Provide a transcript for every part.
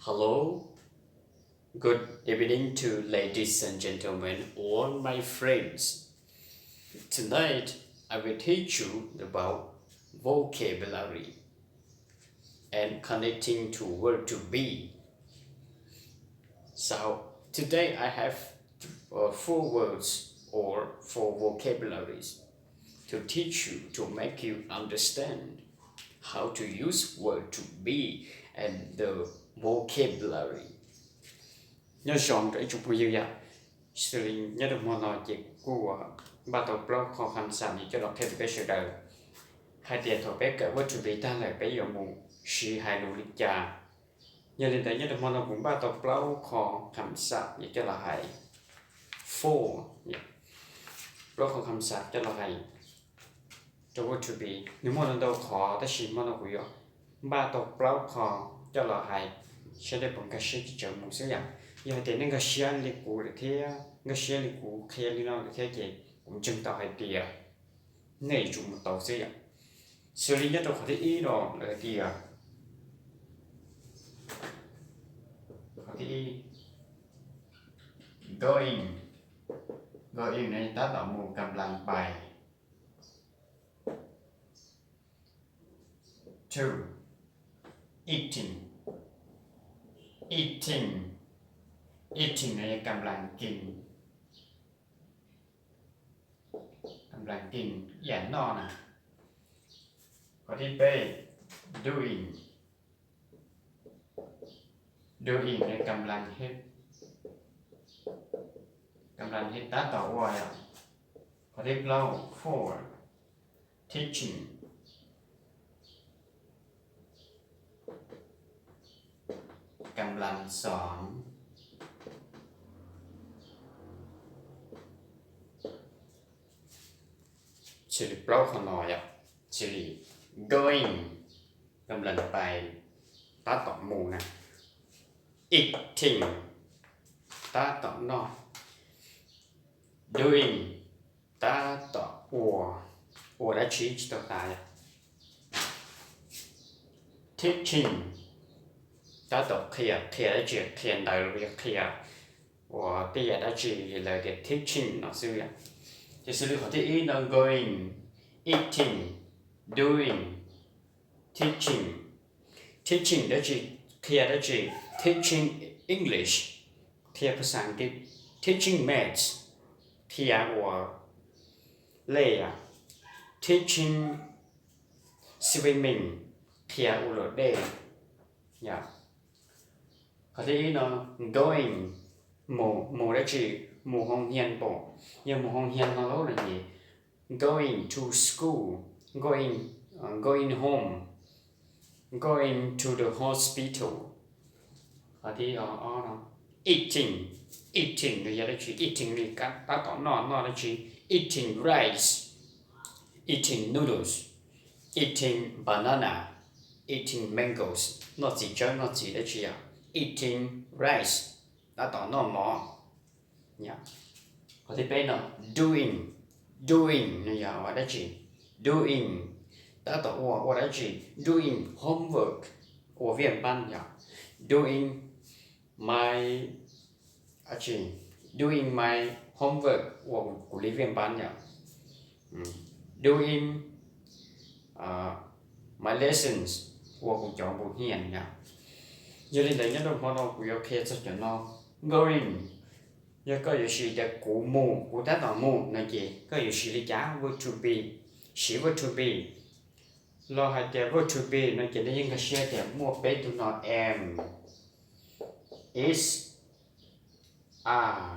Hello, good evening to ladies and gentlemen, all my friends. Tonight, I will teach you about vocabulary and connecting to verb to be. So, today I have uh, four words or four vocabularies to teach you, to make you understand how to use verb to be and the vocabulary. Nyob zoo rau ib tsoom phooj ywg yom, xws li nyob rau hmo no ces kuv kuj npaj tau plaub qho kham xam yuav coj los qhia rau peb sawv daws hais tias thaum peb kawm verb to be tag lawm peb yuav mus siv hais lus li cas. Yog li ntawd nyob rau hmo no kuv npaj tau plaub qho kham xam yuav coj los hais, four, plaub qho kham xam coj los hais rau verb to be. Nws muaj ntau ntau qhov tab sis hmo no kuv yuav npaj tau plaub qho coj los hais, saib nej puas nkag siab tsis tsawg mus xwb yom. Yog hais tias nej nkag siab li kuv lawm thiab, nkag siab li kuv qhia li no lawm thiab ces kuv ntseeg tau hais tias nej yuav tsum mus tau xwb yom. Xws li nyob rau qhov thib ib no lawv hais tias, qhov thib ib, going, going no tab tom mus ກຳລັງໄປ. Two, eating, eating, eating no yog ກຳລັງກິນ, ກຳລັງກິນ ib yam noj na. Qhov thib peb, doing, doing no ກຳລັງເຮັດ, ກຳລັງເຮັດ tab tom ua yom. Qhov thib plaub, four, teaching, ກຳລັງສອນ. Xws li plaub qhov no yom, xws li going, ກຳລັງໄປ, tab tom mus na. Eating, tab tom noj. Doing, tab tom ua, ua dab tsi tsis tau tas yom. Teaching, tab tom qhia, qhia dab tsi, qhia ntawv los yog qhia ua tej yam dab tsi li lawv tias teaching no xwb yom. Ces xws li qhov thib ib no going, eating, doing, teaching. Teaching dab tsi, qhia dab tsi? Teaching English, qhia phas xas Ankit. Teaching maths, qhia ua lej yom. Teaching swimming, qhia ua luam dej yom. Qhov thib ib no going, mus, mus dab tsi? Mus hoo hias npaum, yog mus hoo hias no lauj no ces going to school, going, going home, going to the hospital. Qhov thib ob no eating, eating no yog dab tsi? Eating li tab tom noj, noj dab tsi? Eating rice, eating noodles, eating banana, eating mangoes, noj txiv tsawb, noj txiv dab tsi yom? Eating rice, tab tom noj mov. Qhov thib peb no doing, doing no yog ua dab tsi? Doing, tab tom ua, ua dab tsi? Doing homework, ua viaj npab yom. Doing my, doing my homework, ua kuv li viaj npab yom. Doing my lessons, ua kuv cov npuv hias yom. Yog li ntawd nyob rau hmo no kuv yuav qhia txog cov no. Going, yog koj yuav siv tias kuv mus, kuv tab tom mus no ces koj yuav siv li cas? Verb to be, siv verb to be. Los hais tias verb to be no ces nej yeej nkag siab tias muaj peb tug no, am, is, are.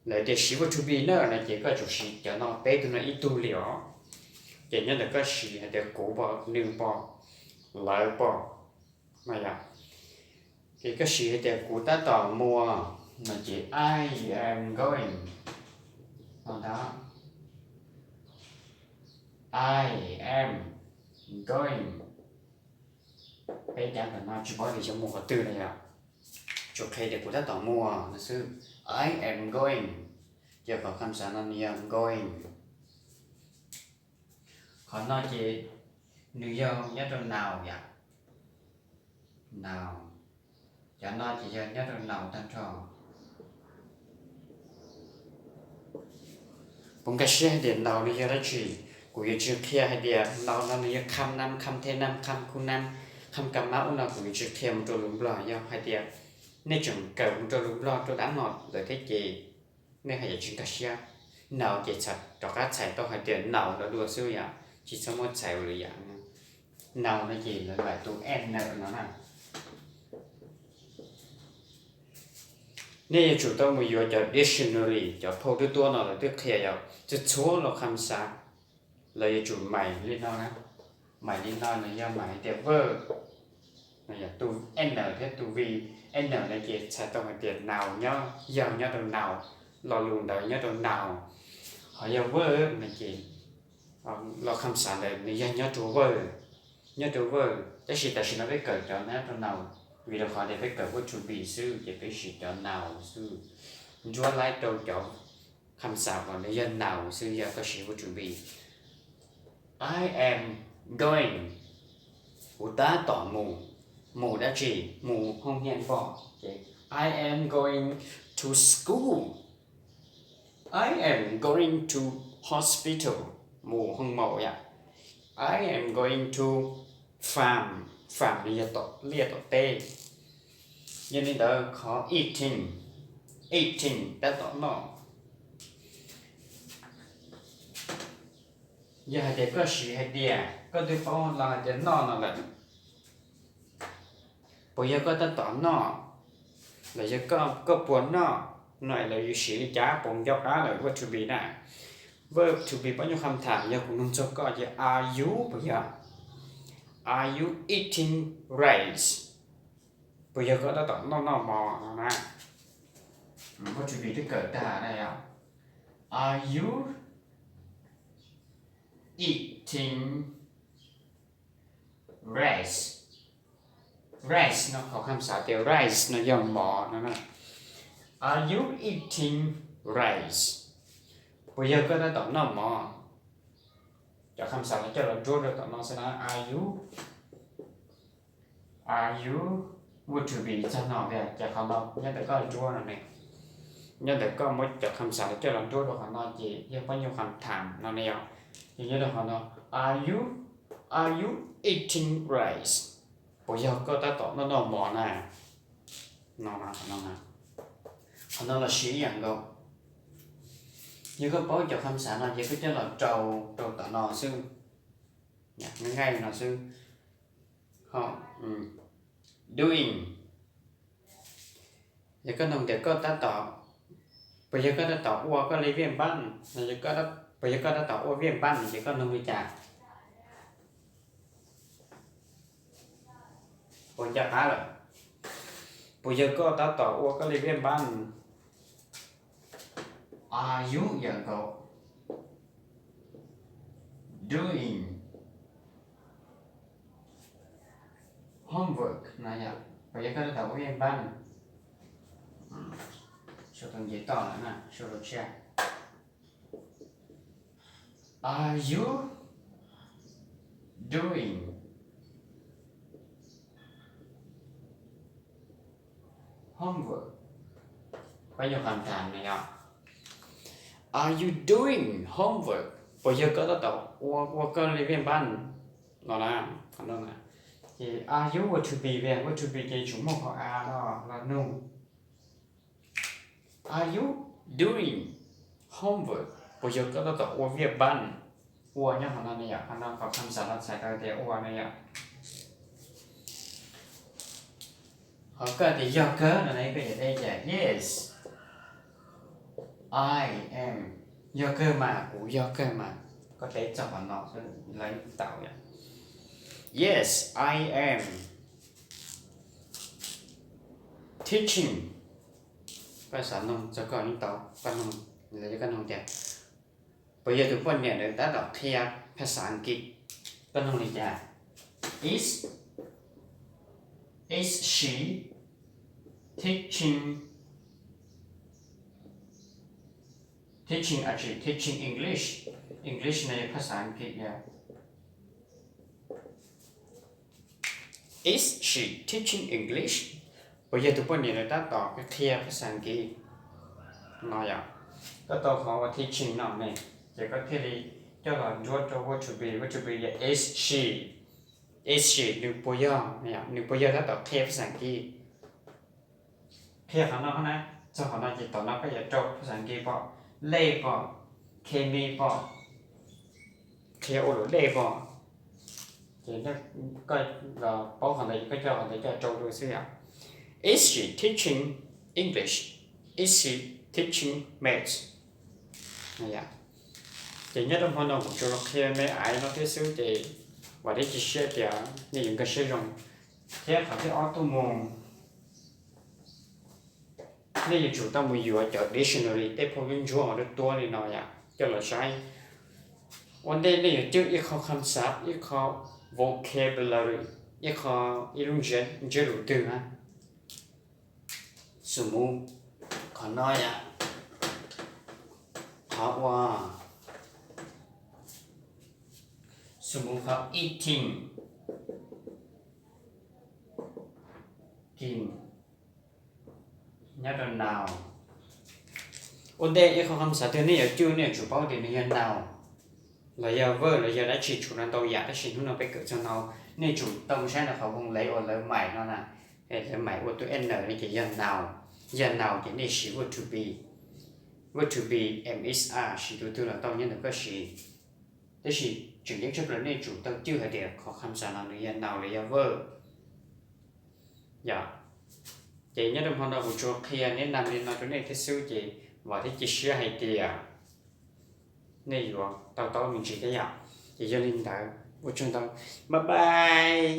Lawv tias siv verb to be na no ces koj tsum siv cov no peb tug no ib tug li os. Ces nyob ntawm koj siv hais tias kuv pom, nws pom, lawv pom no yom. Ces koj siv hais tias kuv tab tom mus no ces I am going no ntag. I am going. Peb cov ntawm no tsis paub tias yuav mus qhov twg no yom. Tsuas qhia tias kuv tab tom mus no xwb. I am going. Ces qhov kham xav no nws yog going. Qhov no ces nws yog nyob rau now yom. Now. Cov no ces yog nyob rau now tag nrho. Puas nkag siab hais tias now no yog dab tsi? Kuv yuav tsis qhia hais tias now no nws yog kham nam, kham the nam, kham khu nam, kham ka mab ub no, kuv yuav tsis qhia mus rau lus Nplog. Yog hais tias nej tseem kawm mus rau lus Nplog rau dab no lawm thiab ces nej haj yam tsis nkag siab. Now ces rov qab txhais tau hais tias now no dua xwb yom, tsis txhob muab txhais ua lwm yam. Now no ces lawv npam tus n no na. Nej yuav tsum tau mus yuav cov dictionary, cov phau tuab tuab no lawv twb qhia yog txhua txhua lo kham xav lawv yuav tsum mais li no na. Mais li no nws yog mais hais tias verb, tus n thiab tus v. N no ces txhais tau hais tias now nyob, yog nyob rau now, lo lus ntawd nyob rau now. Ho yog verb no ces lo kham xav ntawd nws yog nyob rau verb, nyob rau verb. Tab sis tam sim no peb kawm cov nyob rau now, vim rau qhov tias peb kawm verb to be xwb ces peb siv cov now xwb. Ntsuab laib rau cov kham xav uas nws yog now xwb, yog koj siv verb to be. I am going, kuv tab tom mus. Mus dab tsi? Mus hoo hiaj npoj ces I am going to school. I am going to hospital, mus hoo maum yom. I am going to farm, farm no yog tom liaj tom teb. Yog li ntawd qhov eating, eating tab tom noj. Yog hais tias koj siv hais tias, koj twb paub los hais tias noj no lawm, puas yog koj tab tom noj, los yog koj puas noj no, lawv yuav siv li cas, puas nco qab lawm verb to be na? Verb to be pab nyuj kham tham yog kuv nug txog koj ces are you, puas yog? Are you eating rice? Puas yog koj tab tom noj noj mov no na? Verb to be twb kawm tag na yom. Are you eating rice? Rice no qhov kham xav tias rice no yog mov no na. Are you eating rice? Puas yog koj tab tom noj mov? Cov kham xav lawv coj los nruab rau tom no xwb na. Are you, are you, verb to be txog no tiag ces qhov no nyob ntawm koj nruab no ne. Nyob ntawm koj muab cov kham xav lawv coj los nruab rau qhov no ces yog pab nyuj kham tham no ne yom. Ces nyob rau qhov no, are you, are you eating rice? Puas yog koj tab tom noj noj mov na? No, qhov no los siv ib yam nkaus. Yog koj paub cov kham xav no ces koj coj los rau rau tom no xwb, nqaij no xwb. Doing, yog koj nug tias koj tab tom, puas yog koj tab tom ua koj li viaj npab no, puas yog koj tab tom ua viaj npab no ces koj nug li cas? Puas nco qab lawm? Puas yog koj tab tom ua koj li viaj npab? Are you yog nkaus doing homework no yom? Puas yog koj tab tom ua viaj npab? Sau tau nce toj lawm na, sau rau tshiab. Are you doing homework? Pab nyuj kham tham no yom. Are you doing homework? Puas yog koj tab tom ua ua koj li viaj npab no na? Ces are you verb to be, verb to be ces yuav tsum muaj qhov a no los nug. Are you doing homework? Puas yog koj tab tom ua viaj npab? Ua nyob qhov no ne yom, qhov no qhov kham xav no txhais tau tias ua ne yom. Ho koj tias yog kawg no ne, koj yuav teb tias yes, I am. Yog kawg mas, kuv yog kawg mas. Koj teb txog qhov no xwb lawv tau yom. Yes, I am teaching. Koj xav nug txog koj yeej tau, koj nug, lawv coj koj nug tias puas yog tus poj niam ntawd tab tom qhia phas xas Askiv, koj nug li cas? Is, is she teaching, teaching, actually teaching English? English no yog phas xas Askiv yom. Is she teaching English? Puas yog tus poj niam lawv tab tom qhia phab xas kiv no yom? Koj tau qhov uas teaching no ne, ces koj thiaj li coj los nruab rau verb to be. Verb to be yog is she, is she, nws puas yog, nws puas yog tab tom qhia phab xas kiv. Qhia qhov no na, txog qhov no ces tom no koj yuav rau phab xas kiv pom, lej pom, can be pom, qhia ua luam dej pom. Ces koj los paub qhov ntawd ces koj coj qhov ntawd coj rau dua xwb yom. Is she teaching English? Is she teaching maths? Ces nyob rau hmo no kuv tsuas los qhia me aiv no thiab xwb ces vam thiab cia siab tias nej yuav nkag siab zoo. Thiab qhov thib ob tuaj mus, nej yuav tsum tau mus yuav cov dictionary, tej phau ntsuab ntsuab uas tuab tuab li no yom, coj los saib. Ua ntej nej yuav cwj ib qho kham xav, ib qho vocabulary, ib qho, ib lub ntsiab lus twg na. Xus mus qhov no yom, qhov uas, xus mus qhov eating, kin, nyob rau now. Ua ntej ib qho kham xav twg nej yuav cwj nej yuav tsum paub tias nws yog now los yog verb los yog dab tsi, tshuav no ntau yam tab sis hnub no peb kawm txog now. Nej tsum tau mus saib ntawm qhov voos lev uas lawv maim no na, lawv maim ua tus n no ces yog now. Yog now ces nej siv verb to be, verb to be, am, is, are, siv tus twg los tau nyob ntawm koj siv. Tab sis tseem ceeb tshaj plaws nej tsum tau cwj hais tias qhov kham xav no nws yog now los yog verb. Yog, ces nyob rau hmo no kuv tsuas qhia neb nam li no rau nej thiab xwb ces vam thiab cia siab hais tias nej yuav to taub me ntsis thiab yom. Ces yog li ntawd ua tsaug ntau, bye bye.